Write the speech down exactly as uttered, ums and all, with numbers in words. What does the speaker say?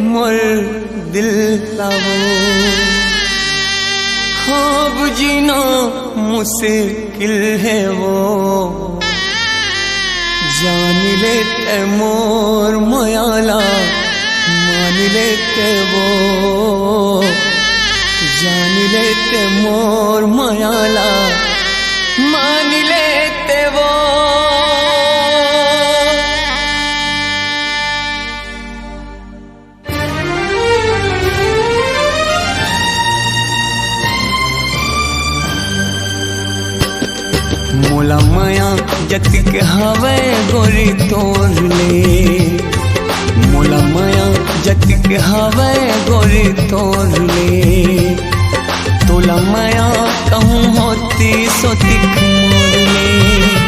मोर दिल ला वो। हाँ, अब जीना मुश्किल है वो। जान लेते मोर मया ला, मान लेते वो। जान लेते मोर मया ला, मान लेते वो। मोला मया जतिक हवय गोरी तोर ले, मोला मया जतिक हवय गोरी तोर ले। तोला मया कहूँ होती सोतिक मोर ले।